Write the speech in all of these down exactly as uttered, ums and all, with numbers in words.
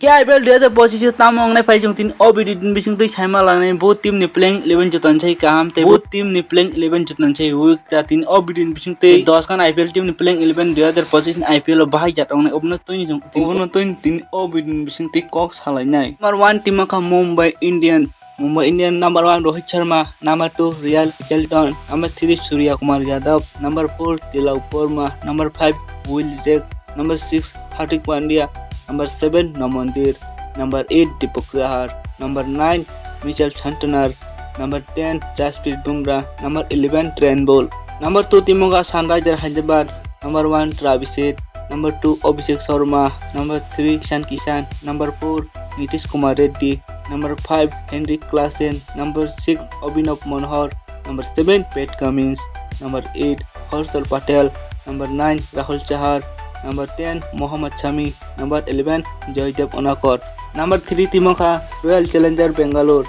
Khe I P L dui hazar pochish o tamo wngnai phai chwng tini o video ni bisingtwi saima lanai bo team ni playing eleven joto ni sai kaham tei bo team ni playing eleven joto ni sai weak ta tini o video ni bisingtwi dos khan I P L team ni playing eleven dui hazar pochish ni I P L o bahai jat wngnai obono twi chwng tini obono twi tini o video ni bisingtwi kok salainai. Number one team wngkha Mumbai Indian. Mumbai Indian number one Rohit Sharma, number two Real Richarlison, number three Surya Kumar Yadav, number four Tilak Varma, number five Will Jack, number six Hardik Pandya, number seven Noman Dir, number eight Deepak Chahar, number nine Mitchell Santner, number ten Jasprit Bumrah, number eleven Trent Boult. Number two team wngkha Sunrisers Hyderabad, number one Travis Head, number two Abhishek Sharma, number three Ishan Kishan, number four Nitish Kumar Reddy, number five Henrik Klaasen, number six Abhinav Manhar, number seven Pat Cummins, number eight Harshal Patel, number nine Rahul Chahar, number ten Mohammad Shami, number eleven Joydev Unadkat. Number three team wngkha Royal Challengers Bangalore,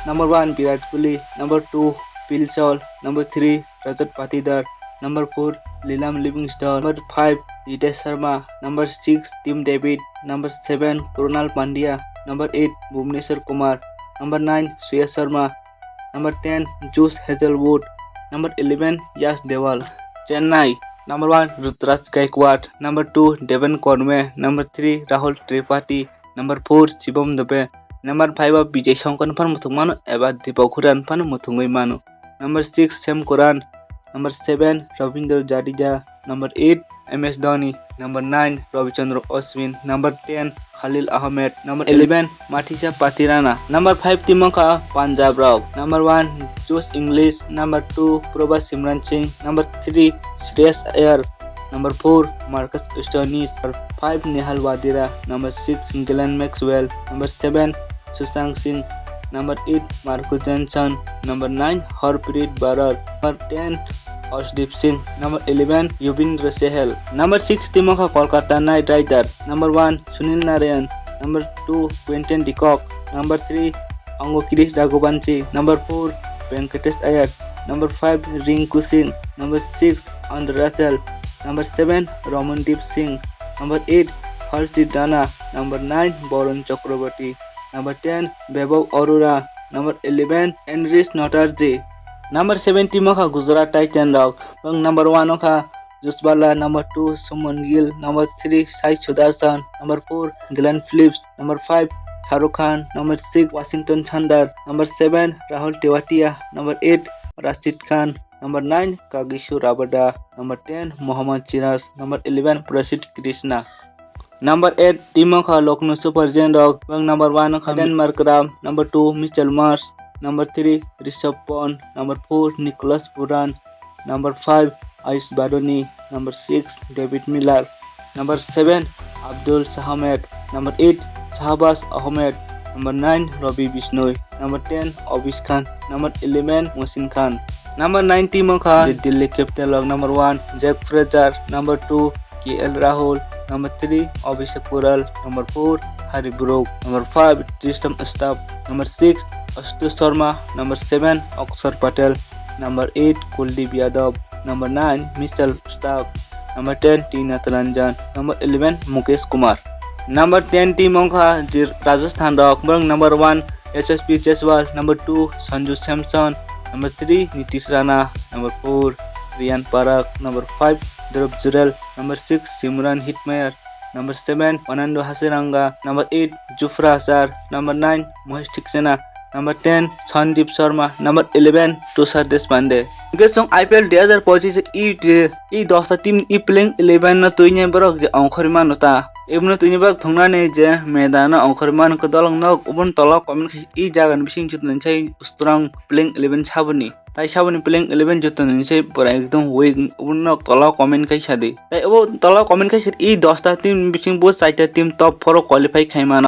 number one Virat Kohli, number two Phil Scholes, number three Rajat Patidar, number four Liam Livingstone, number five Ritesh Sharma, number six Tim David, number seven Krunal Pandya, number eight Bhuvneshwar Kumar, number nine Shreyas Sharma, number ten Josh Hazlewood, number eleven Yash Dewal. Chennai, number one Ruturaj Gaikwad, number two Devon Conway, number three Rahul Tripathi, number four Shivam Dube, number five o Vijay Shankar phano muthung mano eba Deepak Hooda phano muthungwi mano. Number six Sam Curran, number seven Ravindra Jadeja, number eight M S Dhoni, number nine Ravichandra Ashwin, number ten Khalil Ahmed, number eleven Mahesh Pathirana. Number five team wngkha Punjab rok. Number one Josh Inglis, number two Prabhsimran Singh, number three Shreyas Iyer, number four Marcus Stoinis, number five Nehal Wadira, number six Glenn Maxwell, number seven Sushant Singh, number eight Marcus Jansen, number nine Harpreet Brar, number ten Arshdeep Singh, number eleven Yuzvendra Chahal. Number six team wngkha Kolkata Knight Riders, number one Sunil Narine, number two Quinton de Kock, number three Ankush Raghuvanshi, number four Venkatesh Iyer, number five Rinku Singh, number six Andre Russell, number seven Ramandeep Singh, number eight Harshdeep Dana, number nine Varun Chakravarty, number ten Vaibhav Arora, number eleven Anish Natarji. Number seven team wngkha Gujarat Titans rok, bwng number one wngkha Jaspal, number two Shubman Gill, number three Sai Sudarshan, number four Glenn Phillips, number five Shahrukh Khan, number six Washington Sundar, number seven Rahul Tewatia, number eight Rashid Khan, number nine Kagiso Rabada, number ten Mohammad Siraj, number eleven Prasidh Krishna. Number eight team wngkha Lucknow Super Giants rok, bwng number one wngkha Hayden Markram, number two Mitchell Marsh, number three Rishabh Pant, number four Nicholas Pooran, number five Ayush Badoni, number six David Miller, number seven Abdul Samad, number eight Shahbaz Ahmed, number nine Ravi Bishnoi, number ten Afghan Khan, number eleven Mohsin Khan. Number nine team wngkha Delhi Capital rok, number one Jack Fraser, number two K L Rahul, number three Abhishek Pural, number four Harry Brook, number five Tristan Stubbs, number six Ashutosh Sharma, number seven Akshar Patel, number eight Kuldeep Yadav, number nine Mitchell Starc, number ten T Natarajan, number eleven Mukesh Kumar. Number ten team wngkha je Rajasthan rok, borok number one Yashasvi Jaiswal, number two Sanju Samson, number three Nitish Rana, number four Ryan Parag, number five Dhruv Jurel, number six Simran Hetmyer, number seven Fernando Hasaranga, number eight Jofra Archer, number nine Mahesh Theekshana, number ten Sandeep Sharma, number eleven Tushar Deshpande. Hingke chwng I P L dui hazar pochish i, i dosta team i playing eleven no twi nai borok je ongkhorwi mano ta. Eboni twi nai borok thwngnani je medano ongkhorwi mano khe dolong nok uboni tola comment khai i jagani bising chwtwng sai strong playing eleven saboni. Tai saboni playing eleven joto ni se pura ekdom weak, obo nok tola comment khai sadi. Tai obo tola comment khai sadi, i dosta team bising bo chaita team top four o qualify khai mano.